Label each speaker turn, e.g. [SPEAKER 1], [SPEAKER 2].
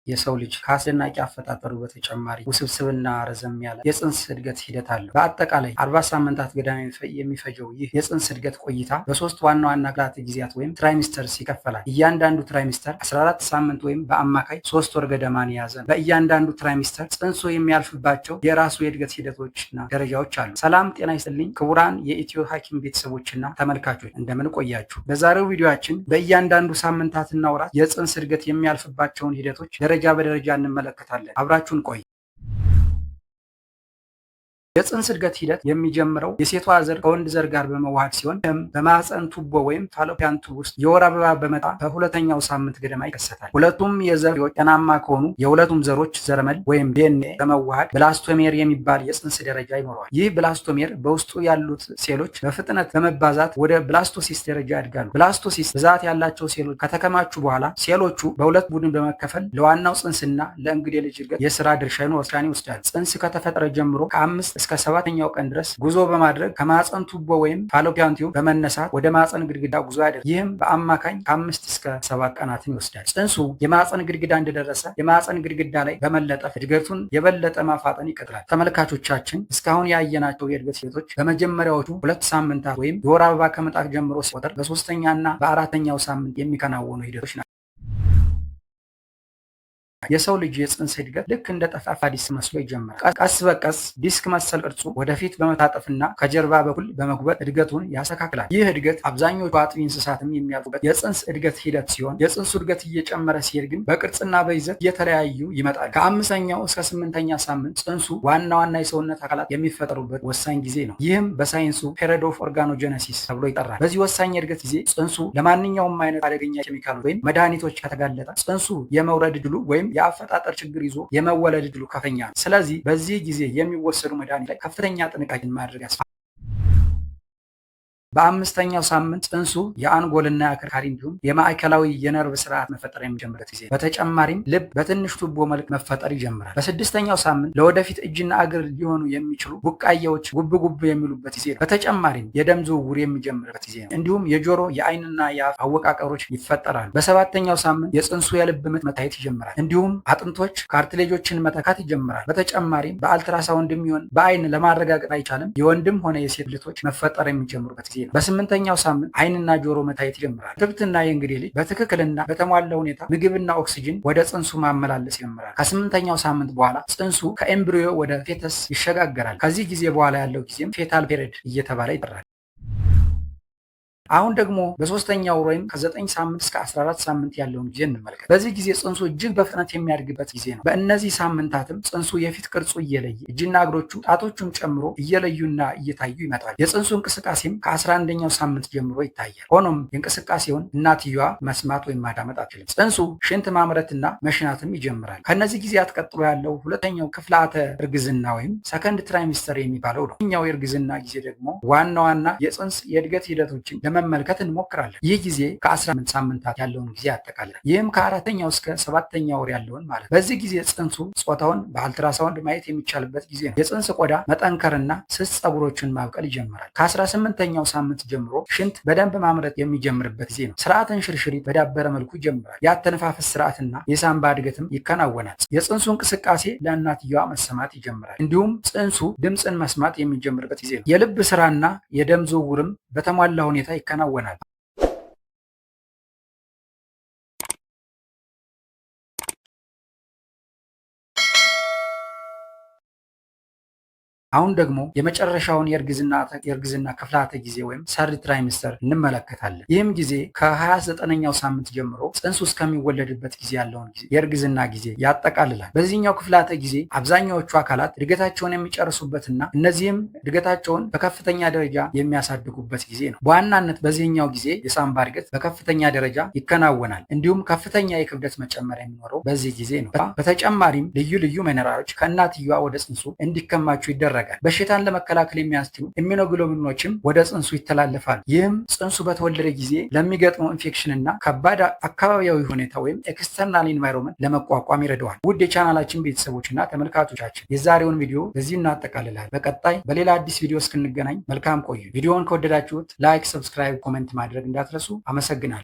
[SPEAKER 1] የሰው ልጅ ከአስደናቂ አፈጣጠሩ በተጨማሪ ውስብስብና ረዘም ያለ የፅንስ እድገት ሂደት አለው። በአጠቃላይ 40 ሳምንታት ገደማ የሚፈጀው ይህ የፅንስ እድገት ቆይታ በሶስት ዋና ዋና ክፍላተ ጊዜያት ወይም trimesters ይከፈላል። እያንዳንዱ trimester 14 ሳምንት ወይም በአማካይ 3 ወር ገደማን የያዘ ነው። በእያንዳንዱ trimester ፅንሱ የሚያልፍባቸው የራሱ የእድገት ሂደቶችና ደረጃዎች አሉ። ሰላም ጤና ይስጥልኝ ክቡራን የኢትዮ ሐኪም ቤተሰቦችና ተመልካቾች፣ እንደምን ቆያችሁ? በዛሬው ቪዲዮአችን በእያንዳንዱ ሳምንታትና ወራት የፅንስ እድገት የሚያልፍባቸውን ሂደቶች ደረጃ በደረጃ እንመለከታለን። አብራችሁን ቆዩ። የፅንስ እድገት ሂደት የሚጀምረው የሴቷ ዘር ከወንድ ዘር ጋር በመዋሃድ ሲሆን፣ ይህም በማህፀን ቱቦ ወይም fallopian tube ውስጥ የወር አበባ በመጣ በሁለተኛው ሳምንት ገደማ ይከሰታል። ሁለቱም የዘር ፍሬዎች ጤናማ ከሆኑ የሁለቱም ዘሮች ዘረመል ወይም ዲኤንኤ በመዋሃድ blastomere የሚባል የፅንስ ደረጃ ይኖረዋል። ይህ blastomere በውስጡ ያሉት ሴሎች በፍጥነት በመባዛት ወደ blastocyst ደረጃ ያድጋሉ። Blastocyst ብዛት ያላቸው ሴሎች ከተከማቹ በኋላ ሴሎቹ በሁለት ቡድን በመከፈል ለዋናው ፅንስና ለእንግዴ ልጅ እድገት የስራ ድርሻን ይወስዳሉ። ፅንስ ከተፈጠረ ጀምሮ ከ5 እስከ ሰባተኛው ቀን ድረስ ጉዞ በማድረግ ከማህፀን ቱቦ ወይም fallopian tube በመነሳት ወደ ማህፀን ግድግዳ ጉዞ ያደርጋል። ይህም በአማካኝ ከ5 እስከ 7 ቀናትን ይወስዳል። ፅንሱ የማህፀን ግድግዳ እንደደረሰ የማህፀን ግድግዳ ላይ በመለጠፍ እድገቱን የበለጠ ማፋጠን ይቀጥላል። ተመልካቾቻችን፣ እስካሁን ያየናቸው የእድገት ሂደቶች በመጀመሪያዎቹ 2 ሳምንታት ወይም የወር አበባ ከመጣ ጀምሮ ሲቆጠር በሶስተኛና በአራተኛው ሳምንት የሚከናወኑ ሂደቶች ናቸው። የሰው ልጅ የፅንስ እድገት ልክ እንደ ጠፍጣፋ ዲስክ መስሎ ይጀምራል። ቀስ በቀስ ዲስክ መሰል ቅርጹ ወደፊት በመታጠፍና ከጀርባ በኩል በመጉበጥ እድገቱን ያስተካክላል። ይህ እድገት አብዛኞቹ አጥቢ እንስሳትም የሚያልፉበት የፅንስ እድገት ሂደት ሲሆን፣ የፅንሱ እድገት እየጨመረ ሲሄድ ግን በቅርጽና በይዘት እየተለያዩ ይመጣል። ከአምስተኛው እስከ ስምንተኛ ሳምንት ፅንሱ ዋና ዋና የሰውነት አካላት የሚፈጠሩበት ወሳኝ ጊዜ ነው። ይህም በሳይንሱ period of organogenesis ተብሎ ይጠራል። በዚህ ወሳኝ የእድገት ጊዜ ፅንሱ ለማንኛውም አይነት አደገኛ ኬሚካሎች ወይም መድኃኒቶች ከተጋለጠ ፅንሱ የመውረድ እድሉ ወይም የአፈጣጠር ችግር ይዞ የመወለድ እድሉ ከፍተኛ ነው። ስለዚህ በዚህ ጊዜ የሚወሰዱ መድኃኒት ላይ ከፍተኛ ጥንቃቄን ማድረግ ያስፈልጋል። በአምስተኛው ሳምንት ጽንሱ የአንጎልና የአከርካሪ እንዲሁም የማዕከላዊ የነርቭ ስርዓት መፈጠር የሚጀምርበት ጊዜ፣ በተጨማሪም ልብ በትንሽ ቱቦ መልክ መፈጠር ይጀምራል። በስድስተኛው ሳምንት ለወደፊት እጅና እግር ሊሆኑ የሚችሉ ቡቃያዎች ጉብ ጉብ የሚሉበት ጊዜ ነው። በተጨማሪም የደም ዝውውር የሚጀምርበት ጊዜ ነው። እንዲሁም የጆሮ፣ የአይንና የአፍ አወቃቀሮች ይፈጠራሉ። በሰባተኛው ሳምንት የጽንሱ የልብ ምት መታየት ይጀምራል። እንዲሁም አጥንቶች cartilage ኦችን መተካት ይጀምራል። በተጨማሪም በአልትራሳውንድ የሚሆን በአይን ለማረጋገጥ አይቻልም የወንድም ሆነ የሴት ብልቶች መፈጠር የሚጀምሩበት ጊዜ ነው። በስምንተኛው ሳምንት አይንና ጆሮ መታየት ይጀምራል። እትብትና የእንግዴ ልጅ በትክክልና በተሟላ ሁኔታ ምግብና ኦክሲጅን ወደ ጽንሱ ማመላለስ ይጀምራል። ከስምንተኛው ሳምንት በኋላ ጽንሱ ከ embryo ወደ fetus ይሸጋገራል። ከዚህ ጊዜ በኋላ ያለው ጊዜም fetal period እየተባለ ይጠራል። አሁን ደግሞ በሶስተኛው ወይም ከ9 ሳምንት እስከ 14 ሳምንት ያለውን ጊዜ እንመልከት። በዚህ ጊዜ ጽንሱ እጅግ በፍጥነት የሚያድግበት ጊዜ ነው። በእነዚህ ሳምንታትም ጽንሱ የፊት ቅርጹ እየለየ እጅና እግሮቹ ጣቶቹን ጨምሮ እየለዩና እየታዩ ይመጣል። የጽንሱ እንቅስቃሴም ከ11ኛው ሳምንት ጀምሮ ይታያል። ሆኖም የእንቅስቃሴውን እናትየዋ መስማት ወይም ማዳመጥ አትችልም። ጽንሱ ሽንት ማምረትና መሽናትም ይጀምራል። ከእነዚህ ጊዜያት ቀጥሎ ያለው ሁለተኛው ክፍላተ እርግዝና ወይም second trimester የሚባለው ነው። ይህኛው የእርግዝና ጊዜ ደግሞ ዋና ዋና የጽንስ የእድገት ሂደቶችን ለመመልከት እንሞክራለን። ይህ ጊዜ ከ18 ሳምንታት ያለውን ጊዜ ያጠቃልላል። ይህም ከአራተኛው እስከ ሰባተኛ ወር ያለውን ማለት ነው። በዚህ ጊዜ ጽንሱ ጾታውን በአልትራሳውንድ ማየት የሚቻልበት ጊዜ ነው። የጽንስ ቆዳ መጠንከርና ስስ ፀጉሮችን ማብቀል ይጀምራል። ከ18ኛው ሳምንት ጀምሮ ሽንት በደንብ ማምረት የሚጀምርበት ጊዜ ነው። ስርዓተ እንሽርሽሪት በዳበረ መልኩ ይጀምራል። የአተነፋፈስ ስርዓትና የሳምባ እድገትም ይከናወናል። የጽንሱ እንቅስቃሴ ለእናትየዋ መሰማት ይጀምራል። እንዲሁም ጽንሱ ድምፅን መስማት የሚጀምርበት ጊዜ ነው። የልብ ስራና የደም ዝውውርም በተሟላ ሁኔታ ይከናወናል። አሁን ደግሞ የመጨረሻውን የእርግዝና ክፍላተ ጊዜ ወይም third trimester እንመለከታለን። ይህም ጊዜ ከ29ኛው ሳምንት ጀምሮ ጽንሱ እስከሚወለድበት ጊዜ ያለውን ጊዜ የእርግዝና ጊዜ ያጠቃልላል። በዚህኛው ክፍላተ ጊዜ አብዛኛዎቹ አካላት እድገታቸውን የሚጨርሱበትና እነዚህም እድገታቸውን በከፍተኛ ደረጃ የሚያሳድጉበት ጊዜ ነው። በዋናነት በዚህኛው ጊዜ የሳምባ እድገት በከፍተኛ ደረጃ ይከናወናል። እንዲሁም ከፍተኛ የክብደት መጨመር የሚኖረው በዚህ ጊዜ ነው። በተጨማሪም ልዩ ልዩ ሚነራሎች ከእናትየዋ ወደ ጽንሱ እንዲከማቹ ይደረጋል። በሽታን ለመከላከል የሚያስችሉ immunoglobulin ኖችም ወደ ጽንሱ ይተላለፋሉ። ይህም ጽንሱ በተወለደ ጊዜ ለሚገጥመው ኢንፌክሽን እና ከባድ አካባቢያዊ ሁኔታ ወይም external environment ለመቋቋም ይረዳዋል። ውድ የቻናላችን ቤተሰቦችና ተመልካቾቻችን፣ የዛሬውን ቪዲዮ በዚሁ እናጠቃልላለን። በቀጣይ በሌላ አዲስ ቪዲዮ እስክንገናኝ መልካም ቆዩ። ቪዲዮውን ከወደዳችሁት like፣ subscribe፣ comment ማድረግ እንዳትረሱ። አመሰግናለሁ።